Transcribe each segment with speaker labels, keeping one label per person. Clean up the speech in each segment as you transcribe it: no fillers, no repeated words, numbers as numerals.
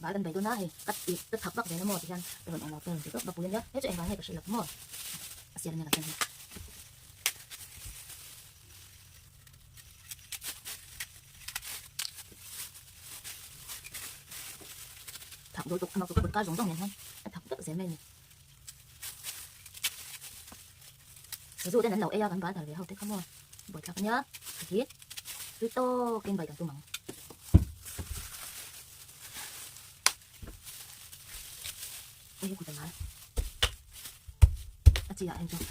Speaker 1: Bal kan bei dawn a hei ka ti ka thak vak zel a maw ti hian ka rawn englo te rawn ti tawp bapui a nia hei chu engvang nge ka hrilh lo maw a sial ania kan ken hi. Thak dawl tuk a mak chu ka kut kar zawng zawng nen hian a thak vek zel mai a ni. Sazu ten an lo ei a kan bal thar ve ho te kha maw buaithlak ania hei hi tui tawkin bai kan tum ang. Hei hi kut a ngai a chi ah hian chuan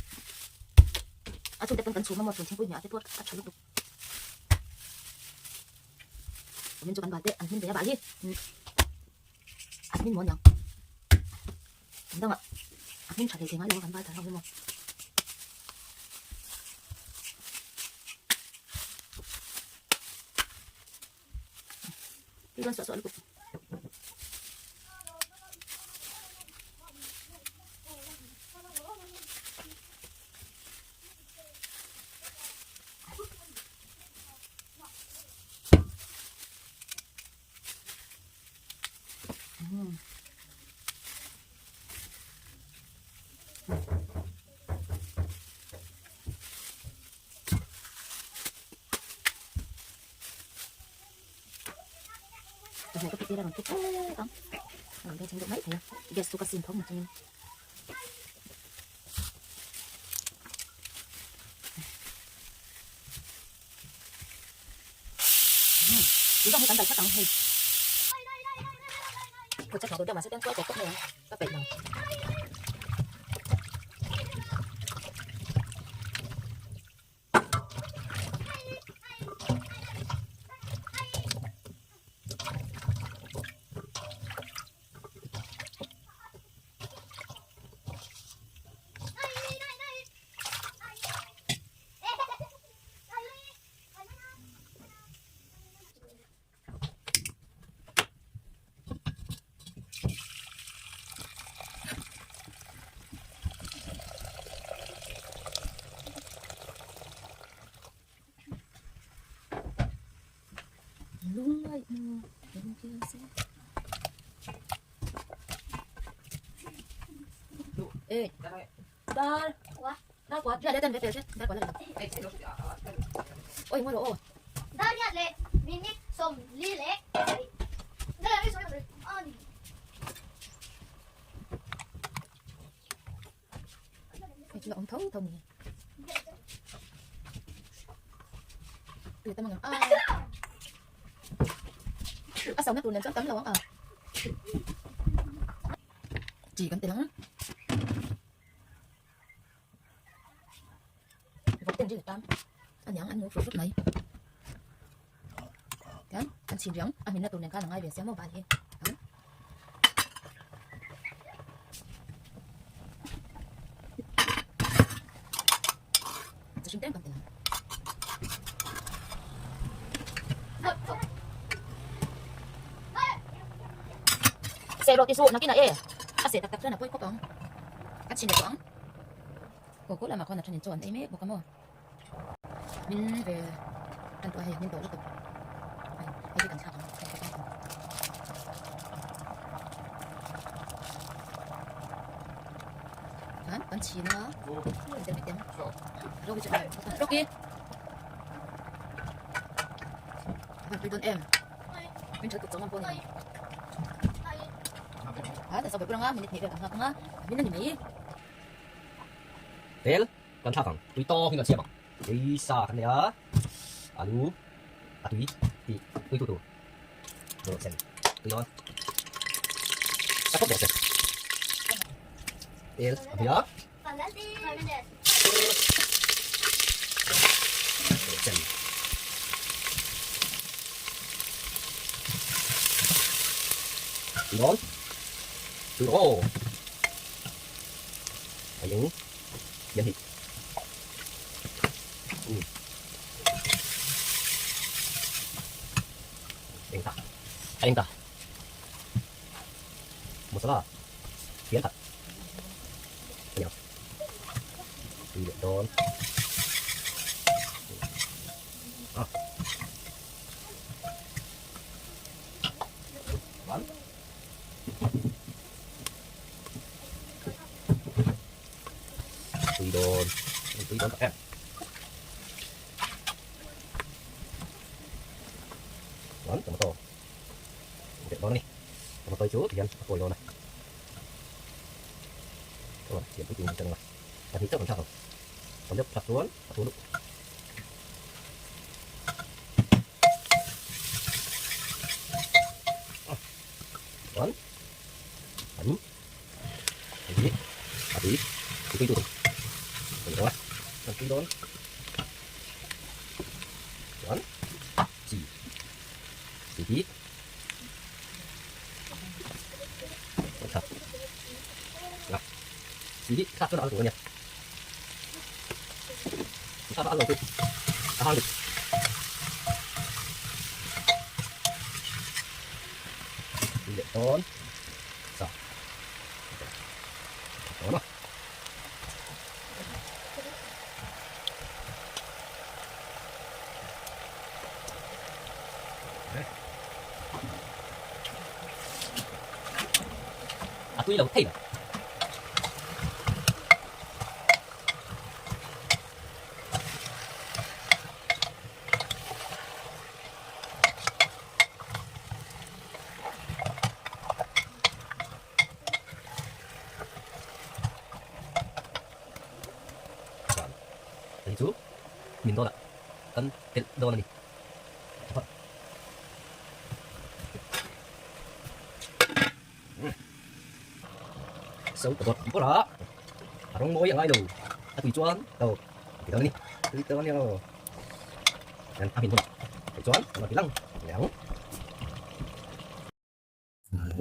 Speaker 1: a chhungte pawn kan chhum a maw chhun thingpui hniah te pawh a tha lutuk. Min chu kan bal te an hmin ve a bal hi an hmin maw aniang. An dangah a hming tha thei thei ngai lo a kan vai thar ho hi maw. Ti dawn suah suah lutuk. Chawhmeh ka tir a rawn ti tep ang a rawn bengchheng deuh mai thei a gas chu ka sim tho mai chungin Tui zawng hi kan dai tlat ang hei. Kut che thlawh tur deuh mahse tiang chuai tawp tawp mai ang ka peih lo. Ê, dar dar quá ra đây tên về về chứ dar quá là ôi ngon rồi
Speaker 2: Dar hian leh minute 40 leh
Speaker 1: Hei chu la awm tho tho ni. Tui tam ang a. A sawmna tur nen chuan tam lo ang a. Chi kan ti lang. Vawk ten ri tam. Aniang an mu fruit fruit mai. Tian kan chhin riang a hminna tur nen khan a ngai ve sia maw bal hi. Chi hring tlem kan ti lang. Seh rawh ti suh nakinah e a seh tak tak chuan a pawi khawp ang a chhin leh tawh ang aw khaw lamah khawn a thenin chaw an ei mek bawk a maw min ve tan tawh a hei min tawh lutuk hei hei hi kan thlak ang chuan kan chhin a Rocky Rocky a tui dawn em min tha tuk chawng ang pawh ni a ta sawi puranga minute hnih vel kan nghak anga min ani mai
Speaker 3: Tel kan thlak ang tui tawk in kan siam ang tui sa kan nei a alu a tui tih tui tu tur rawh sen tui dawn a kawp rawh sen tel a hmui a. Ngon Tui ro Ayun Yan hi Eng ta Eng ta Masala Pian khat Aniang Tui leh dawn Ah One. Tui dawn, tui dawn tak em. Chuan tomato belh dawn a ni. Tomato hi chu tihian a kawi dawn a. Chuan siam pui turin kan ang a, pahnih chauh kan thlak ang. Tam deuh thlak chuan a thu luh. Chuan an hei hi a tui tui tur a ni dawn a, an tui dawn chuan chi chi hi an thlak a chi hi thlak chuan a al tur a nia thlak a al lo chu a hang dik. Tui leh dawn sa dawn a. A tui lo thei lo. Chuan hei chu min dawn ah kan telh dawn a ni. So ka dawt bawrh a, a rawng mawi a ngai lo a tui chuan to a ti dawn a ni. Tui dawn a ni aw. Hian a hmin hunah hei chuan kan rawn ti lang leh ang.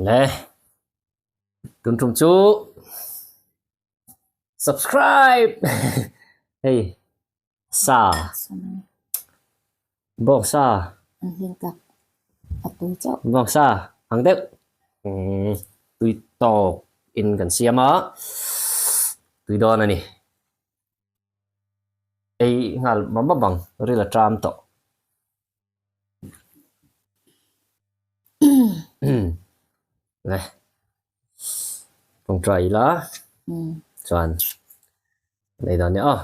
Speaker 4: Le tun tum chu subscribe hei sa bawk sa bawk sa ang deuh tui tawk in kan siam a tui dawn a ni. Ei nghal map map ang ril a ṭam tawh. Le tawngtai ila chuan nei dan nia aw.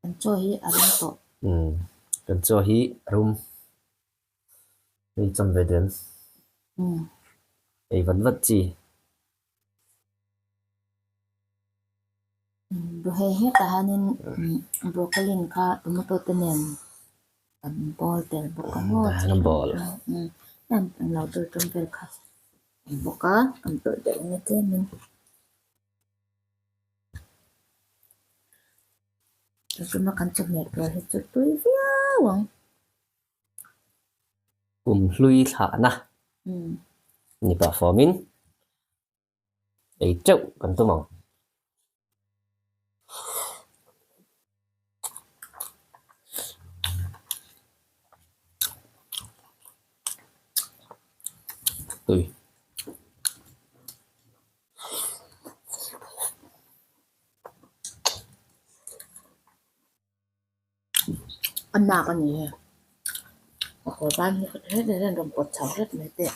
Speaker 1: Kan chaw hi a rum tawh.
Speaker 4: Umm kan chaw hi a rum. Hei cham ve den.
Speaker 1: Umm.
Speaker 4: Ei vat vat chi.
Speaker 1: Hei hetah hianin broccoli kha tomato te nen an bawl tel bawk a maw.
Speaker 4: An bawl.
Speaker 1: Umm an lo tur tum vel kha an bawk a an tawlh daih ang e tlemin. Tuma kan chawhmeh tur hi chu tui viau ang.
Speaker 4: Kum hlui thlahna ni pah fawmin ei teuh kan tum ang. Tui.
Speaker 1: A nak a ni e a kawr ban hi hetah hian rawn pawt chho hlek mai teh.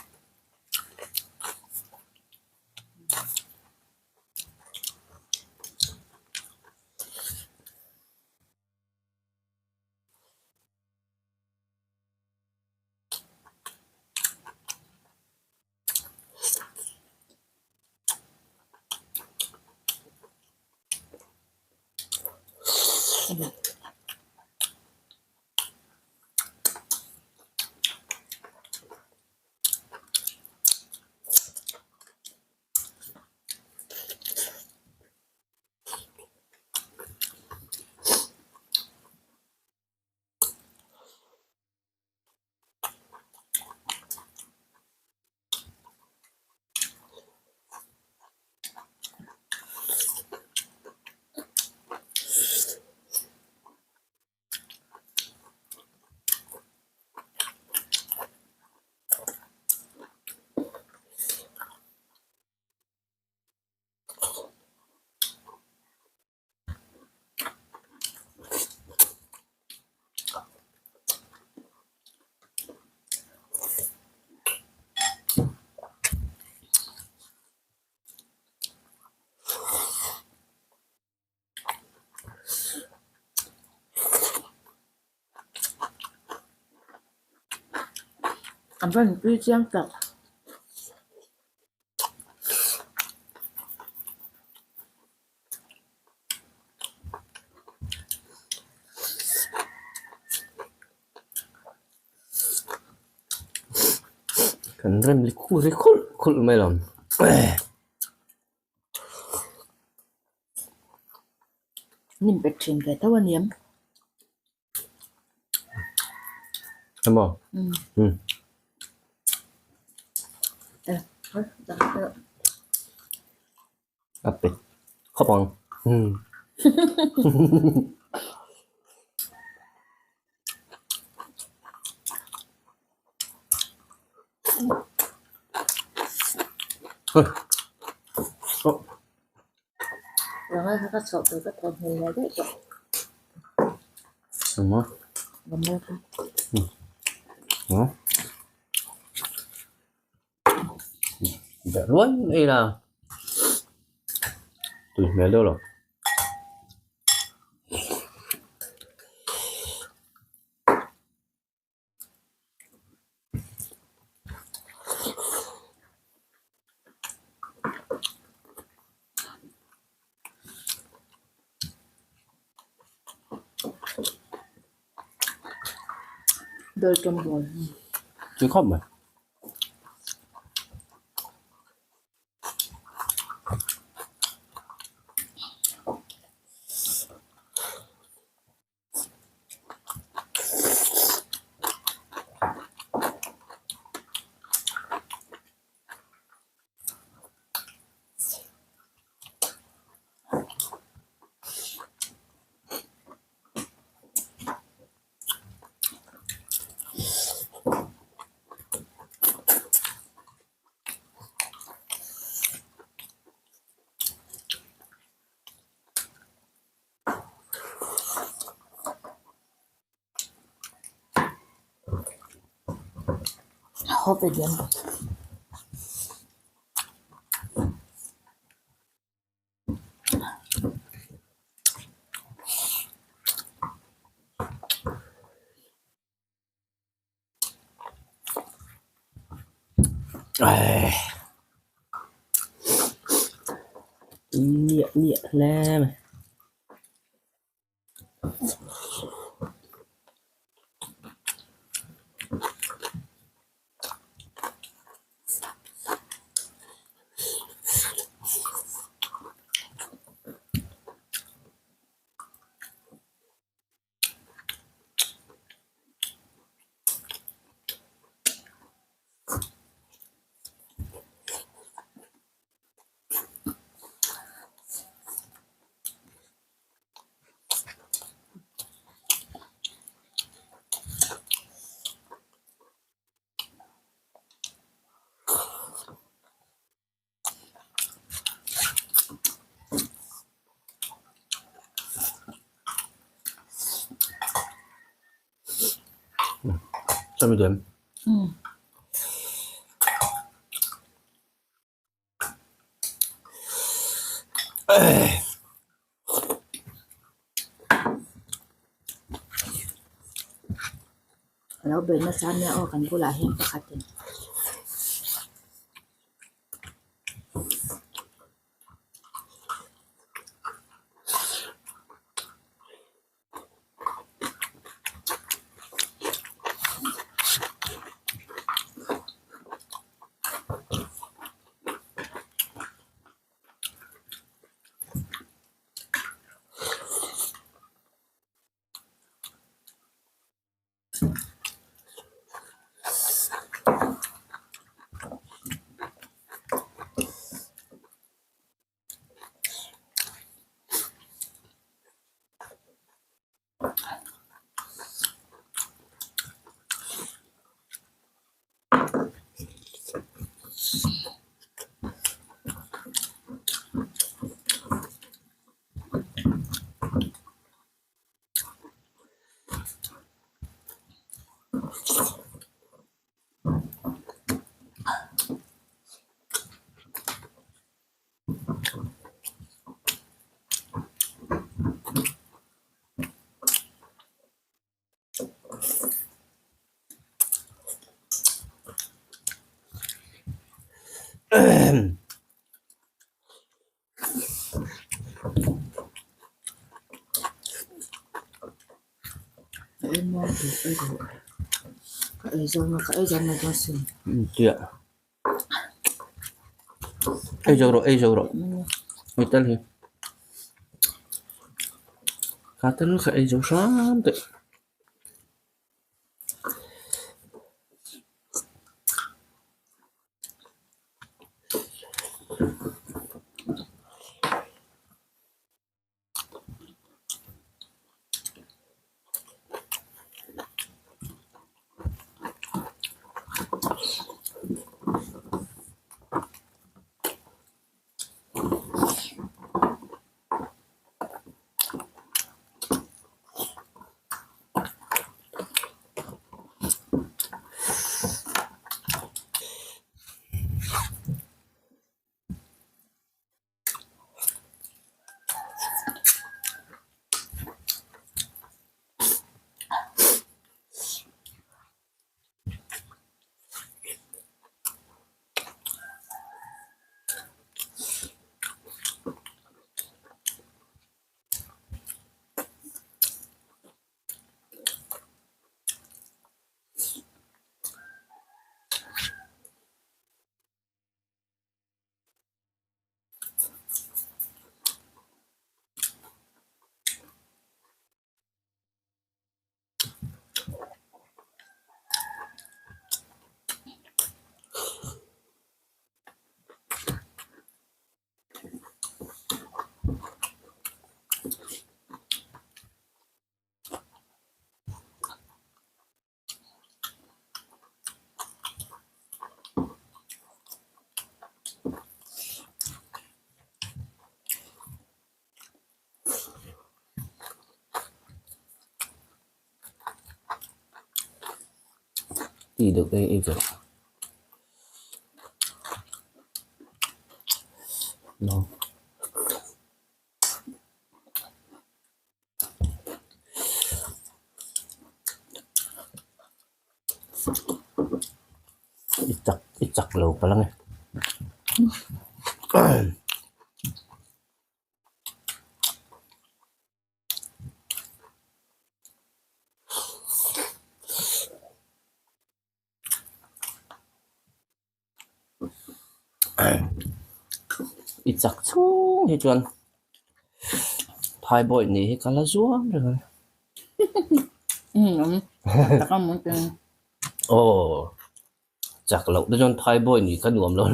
Speaker 5: A van tui chiang tak.
Speaker 4: Kan rem ri khulh khulh mai lo.
Speaker 5: Nim pet thin ve tho a niam.
Speaker 4: Emaw?
Speaker 5: Um. E, hoi, dah dah.
Speaker 4: A pet khawp ang. Um. Hoi. Oh.
Speaker 5: Ranga kha ka chhoh tur ka thawn hmel leh daih tawh.
Speaker 4: Engmaw?
Speaker 5: Rambo kha.
Speaker 4: Huh? Dah ruai mai la. Tui hmel deuh lo.
Speaker 5: Dawr tum bawl.
Speaker 4: Tui khawp mai.
Speaker 5: Haw ve diam.
Speaker 4: Miah miah hle mai. Chami duem.
Speaker 5: A lo bei nasa nia aw kan bulah hian pakhatin.
Speaker 4: Ei zo rawh ei zo rawh hei tal hi kha tal kha ei zo hram teh. Ti được đây ei ve rawh. I chak i chak lo palh ang e. I chak chhung hi chuan phai bawih nih hi ka la zuam reng a ni. Aw chak loh te chuan phai bawih nih ka nuam lo.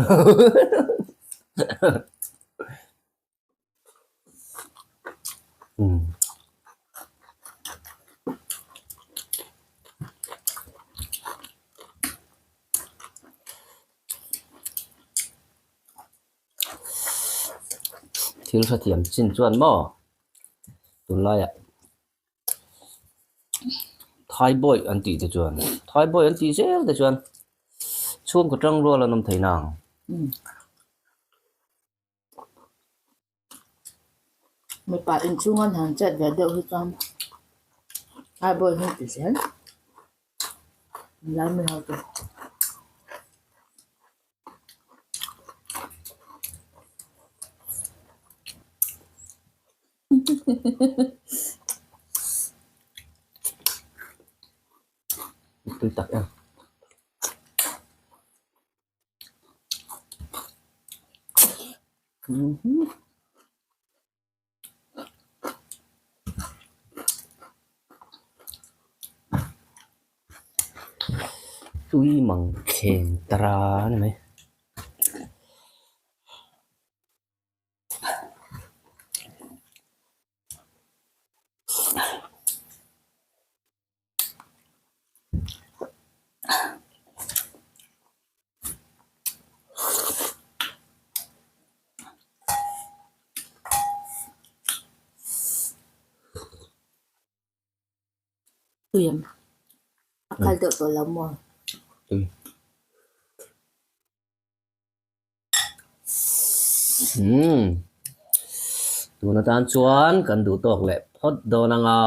Speaker 4: Thil hrethiam chin chuan maw tunlaiah Thaibawi an tih te chuan Thaibawi an tih zel te chuan chhungkaw tang rual an awm thei nang.
Speaker 5: Mipa inchhung an han chet ve deuh hi chuan Thaibawi hi ti zel lai mai ho chu.
Speaker 4: Tui tak em. Tui mang kheng tara a ni mai.
Speaker 5: Tui a kal deuh tawh lo maw?
Speaker 4: Tui. Umm tun atan chuan kan duh tawk leh phawt dawn anga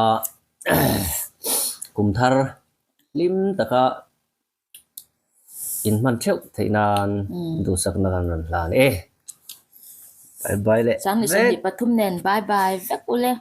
Speaker 4: kum thar hlim taka In hman theuh theih nan duhsakna kan rawn hlan e. Bye bye leh.
Speaker 5: 2023 nen bye bye vek ule.